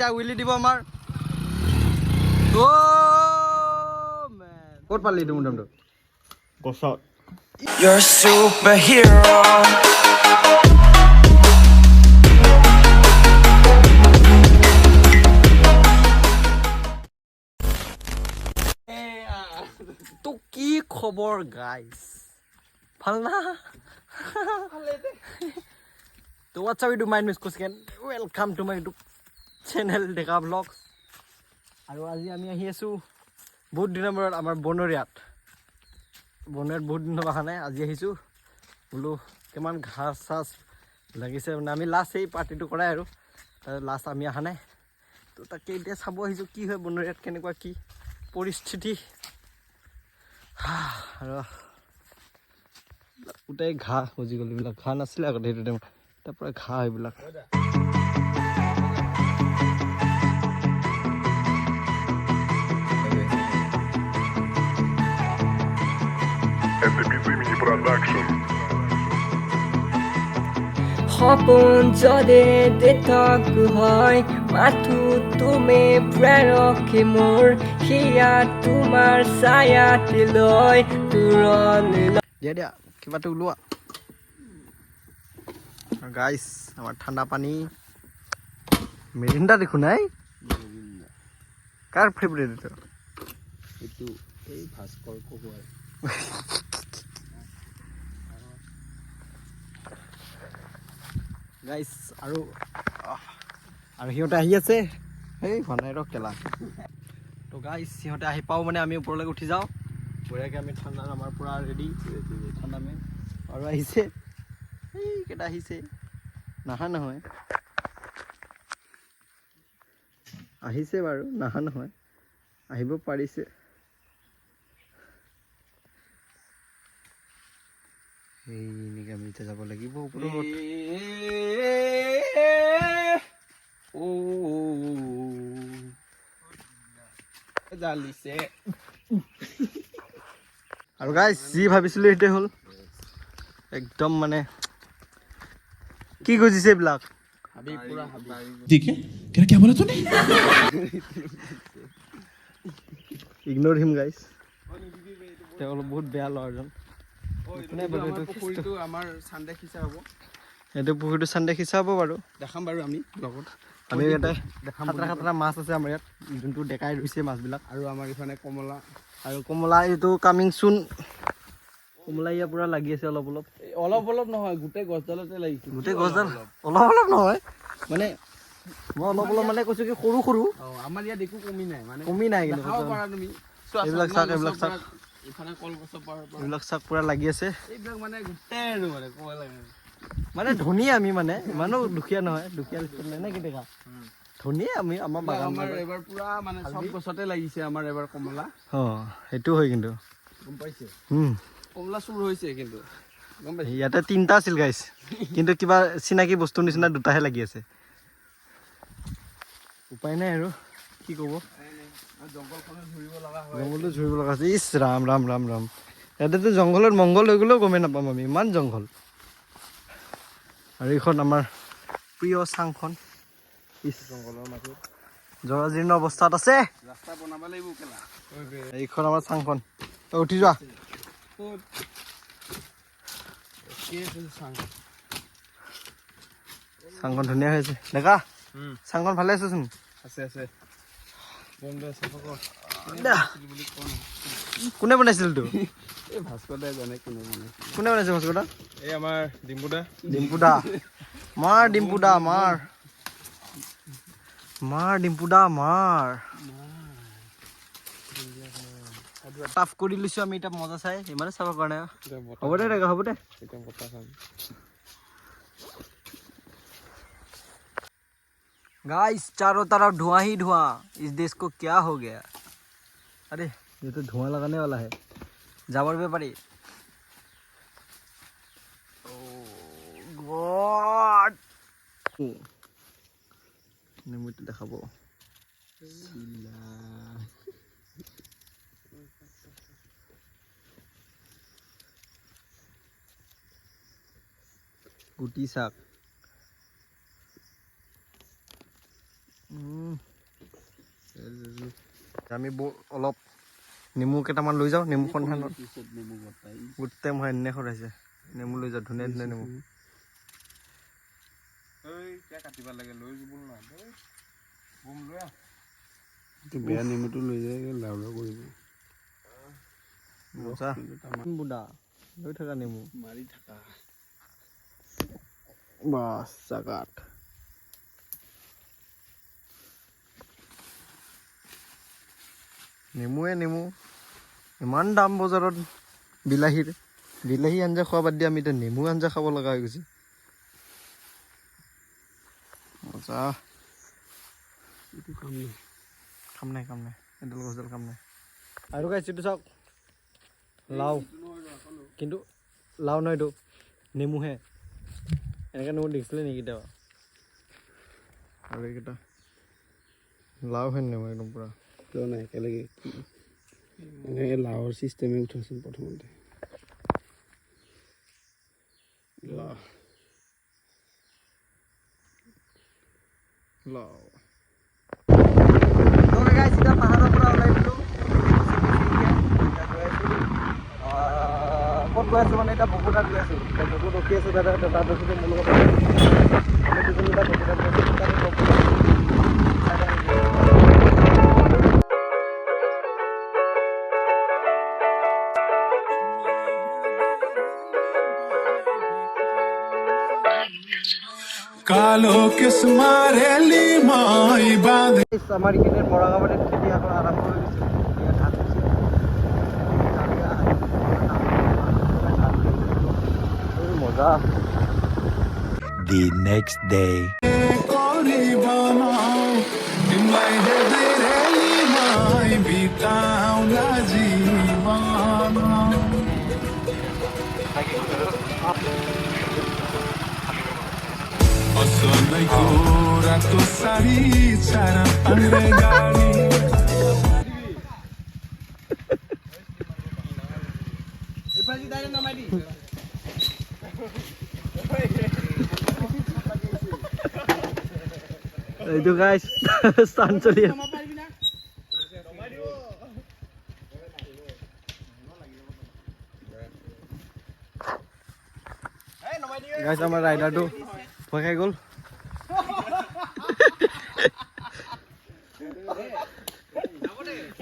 এতিয়া উইলি দিব আমাৰ। অ' man। ক'ত পালি এইটো মধ্যমটো? গছত। You're a superhero. তো কি খবৰ গাইছ, ভাল না? তো what's up, my name is Kusken, welcome to my YouTube channel Deka Vlogs. আৰু আজি আমি আহি আছোঁ বহুত দিনৰ মূৰত আমাৰ বনৰীয়াত। বনৰীয়াত বহুত দিনৰ অহা নাই, আজি আহিছোঁ। বোলো কিমান ঘাঁহ চাহ লাগিছে। মানে আমি লাষ্ট এই পাৰ্টিটো কৰাই আৰু তাৰপিছত লাষ্ট আমি অহা নাই। তো তাকে এতিয়া চাব আহিছোঁ কি হয় বনৰীয়াত, কেনেকুৱা কি পৰিস্থিতি। আৰু গোটেই ঘাঁহ গজি গ'ল। এইবিলাক ঘাঁহ নাছিলে আগতে সেইটো টাইমত, তাৰ পৰা ঘাঁহ এইবিলাক। Это Безымени Продакшн. সপোন যদি দিঠক হয়, মাথো তুমি প্ৰেয়সী মোৰ, হিয়া তোমাৰ ছায়াত লৈ তোৰণি। দিয়া দিয়া, কিবাটো ওলোৱা। গাইছ, আমাৰ ঠাণ্ডা পানী মিৰিণ্ডা দেখোন নাই। কাৰ ফেভৰেট এইটো? এইটো এই ভাস্কৰ কহুৱাৰ। গাইছ, আৰু সিহঁতে আহি আছে। এই হোৱা নাই ৰ কেলা। তো গাইছ, সিহঁতে আহি পাওঁ মানে আমি ওপৰলৈকে উঠি যাওঁ বঢ়িয়াকৈ। আমি ঠাণ্ডা, আমাৰ পূৰা ৰেডি ঠাণ্ডা মেন। আৰু আহিছে, এইকেইটা আহিছে, নাহা নহয়। আহিছে বাৰু, নাহা নহয়, আহিব পাৰিছে। এই এনেকৈ আমি এতিয়া যাব লাগিব ওপৰত। ও জালিছে। আৰু গাইছ, যি ভাবিছিলো সেইটোৱে হ'ল। একদম মানে কি গজিছে এইবিলাক। হাবি, পুৰা হাবি। ठीक है, क्या क्या बोला तूने? Ignore him guys, তেওঁ অলপ বহুত বেয়া ল'ৰাজন। কোনে বাৰু এইটো? পুখুৰীটো আমাৰ চান্দে সিঁচা হ'ব। এইটো পুখুৰীটো চান্দে সিঁচা হ'ব বাৰু। দেখাম বাৰু আমি লগত। আমি ইয়াতে সাতটা সাতটা মাছ আছে আমাৰ ইয়াত, যোনটো ডেকাই ৰুইছে মাছবিলাক। আৰু আমাৰ ইফালে কমলা। আৰু কমলা, এইটো কামিং চুন। কমলা ইয়াৰ পুৰা লাগি আছে অলপ অলপ। এই অলপ অলপ নহয়, গোটেই গছডালতে লাগিছে। গোটেই গছডাল। অলপ অলপ নহয়, মানে মই অলপ অলপ মানে কৈছো কি সৰু সৰু। অ, আমাৰ ইয়াত একো কমি নাই মানে। কমি নাই কিন্তু। দেখাব পাৰা তুমি। চোৱা, এইবিলাক চন্দনা চাক, এইবিলাক গছৰ চাক। পৰা, ইফালে কলগছৰ পৰা এইবিলাক চাক পুৰা লাগি আছে। এইবিলাক মানে গোটেই আৰু মানে ক'ব লাগে। মানে ধনী আমি, মানে ইমানো দুখীয়া নহয়। দুখীয়া লিষ্টত নাই নে কি দেখা? ধনীয়ে আমি, আমাৰ বাগান। আমাৰ এইবাৰ পুৰা মানে চব গছতে লাগিছে আমাৰ এবাৰ কমলা। অ, সেইটো হয় কিন্তু। গম পাইছে? কমলা চুৰ হৈছে কিন্তু, গম পাইছে? ইয়াতে তিনিটা আছিল গাইছ, কিন্তু কিবা চিনাকি বস্তুৰ নিচিনা দুটাহে লাগি আছে। উপায় নাই আৰু কি ক'ব। জংঘলখনত ঘূৰিব লগা হয়। জংঘলটো ঝুৰিব লগা আছে। ইছ ৰাম ৰাম ৰাম ৰাম, ইয়াতেতো জংঘলত মংগল হৈ গ'লেও গমেই নাপাম আমি, ইমান জংঘল। আৰু এইখন আমাৰ প্ৰিয় চাংখন, ইছ, জংঘলৰ মাজত। জৰাজীৰ্ণ অৱস্থাত আছে। ৰাস্তা বনাব লাগিব কেলা। এইখন আমাৰ চাংখন। তই উঠি যোৱা। ক'ত কি আছে চাং? চাংখন ধুনীয়া হৈ আছে ডেকা। চাংখন ভালে আছেচোন। আছে আছে, বন্ধ আছে কৰ। বুলি কোৱা নাই। কোনে বনাইছিল তো? এই ভাস্কৰ দাই জানে কোনে বনাইছিল। কোনে বনাইছে ভাস্কৰ দা? এই আমাৰ ডিম্পুদা। ডিম্পু দা, মাৰ ডিম্পু দা, মাৰ মাৰ ডিম্পু দা মাৰ। টাফ কৰি লৈছো আমি এতিয়া মজা চাই, ইমানে চাব কাৰণে। হ'ব দে ডেকা, হ'ব দে। এতিয়া বতাহ খাম। गाइस, चारों तरफ धुआं ही धुआं, इस देश को क्या हो गया? अरे, ये तो धुआं लगाने वाला है जाबर व्यापारी। গড, নেমুটো দেখাব। গুটি শাক। আমি অলপ নেমু কেইটামান লৈ যাওঁ, নেমু সন্ধানত গোটেই মই এনে সৰাইছে। নেমু লৈ যাওঁ, ধুনীয়া ধুনীয়া নেমু। বেয়া নেমুটো লৈ যায় লাও লাও কৰিব। বুদা লৈ থকা নেমু মাৰি থাকা বাছ জাগাত। নেমুৱে নেমু ইমান দাম বজাৰত। বিলাহীৰ বিলাহী আঞ্জা খোৱা বাদ দি আমি এতিয়া নেমু আঞ্জা খাব লগা হৈ গৈছে। মজা। কাম নাই, কাম নাই, কাম নাই, এডাল গছডাল কাম নাই। আৰু গাইছ এইটো চাওক, লাও, কিন্তু লাও নহয় এইটো নেমুহে। এনেকৈ নেমু দেখিছিলে নেকি কেতিয়াবা? আৰু এইকেইটা লাওহে নেমু একদম পূৰা। কিয় নাই একেলগে এনেকৈ লাওৰ চিষ্টেমে উঠাচোন প্ৰথমতে। লাও লাও। এতিয়া পাহাৰৰ পৰা ওলাই দিলোঁ, ক'ত গৈ আছোঁ মানে এতিয়া বকুতাত গৈ আছোঁ। বকুত ৰখি আছোঁ, দাদা দাদা ৰখিছে মোৰ লগত। আমি দুজন এটা বকুতাত গৈ আছোঁ। কালো কিসমাৰেলি মাই বাঁধে। আমাৰ এইখিনিৰ বৰাগাবাৰীত খেতি আকৌ আৰম্ভ হৈ গৈছে। এতিয়া ধান হৈছে, মজা। The next day. করি বানাও তিমলাই হেদেরেলি মাই বিতাউলা জীবন। असलैको रातो साडी चार पाङ्रे गाडी। এইটো গাইছ স্থান চলি আছে। গাইছ আমাৰ ৰাইডাৰটো ভয় খাই গ'ল।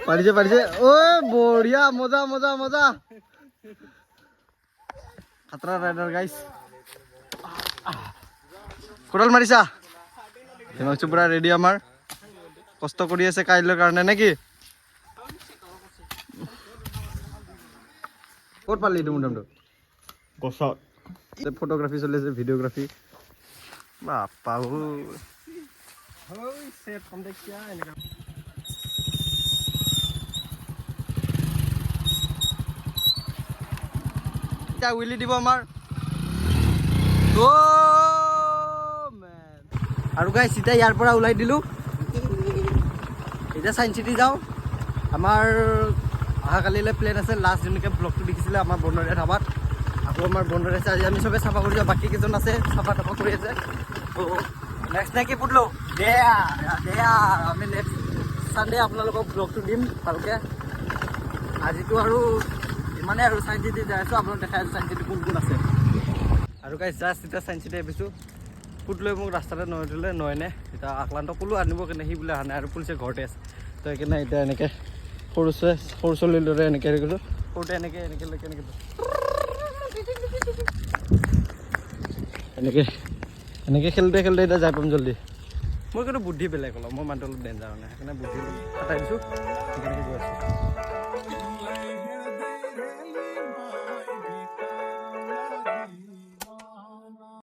পাৰিছে পাৰিছে, ঐ বঢ়িয়া, মজা মজা মজা, খাতৰা ৰাইডাৰ গাইছ। কোদাল মাৰিছা? হিমাংশু পুৰা ৰেডি, আমাৰ কষ্ট কৰি আছে কাইলৈৰ কাৰণে নেকি? ক'ত পালি এইটো মোটামুটি? গছত। ফটোগ্ৰাফী চলি আছে, ভিডিঅ'গ্ৰাফী। বাপ্পা এতিয়া উইলি দিব আমাৰ। আৰু গাইছ এতিয়া ইয়াৰ পৰা ওলাই দিলোঁ, এতিয়া চাইন্স চিটি যাওঁ। আমাৰ অহাকালিলৈ প্লেন আছে। লাষ্ট যেনেকৈ ব্লগটো দেখিছিলে আমাৰ বনৰীয়া ধাবাত, আকৌ আমাৰ বনৰীয়া আছে। আজি আমি চবে চাফা কৰি যাওঁ, বাকী কেইজন আছে চাফা তাফা কৰি আছে। নেক্সট নে কি পুতলো দেয়া দেয়া, আমি নেক্সট ছানডে আপোনালোকক ব্লগটো দিম ভালকৈ। আজিতো আৰু ইমানে আৰু চাইন্স চিটি যাই আছোঁ, আপোনালোক দেখাই আছোঁ চাইন্স চিটি কোন কোন আছে। আৰু গাইছ জাষ্ট এতিয়া চাইন্স চিটি আহিছোঁ। ফুট লৈ মোক ৰাস্তাতে নয় ধৰিলে নয়নে এতিয়া আক্লান্তক ক'লোঁ আনিব কেনে, সি বোলে অহা নাই আৰু পুলিচে ঘৰতে আছে। তো সেইকাৰণে এতিয়া এনেকৈ সৰু সৰু ছোৱালীৰ দৰে এনেকৈ হেৰি কৰিছোঁ, সৰুতে এনেকৈ এনেকৈ লৈ কেনেকৈ এনেকৈ এনেকৈ খেলোঁতে খেলোঁতে এতিয়া যাই পাম জল্দি। মোৰ কিন্তু বুদ্ধি বেলেগ অলপ, মোৰ মানুহটো অলপ ডেঞ্জাৰ মানে, সেইকাৰণে বুদ্ধি অলপ খটাই দিছোঁ, সেইকাৰণে গৈ আছোঁ।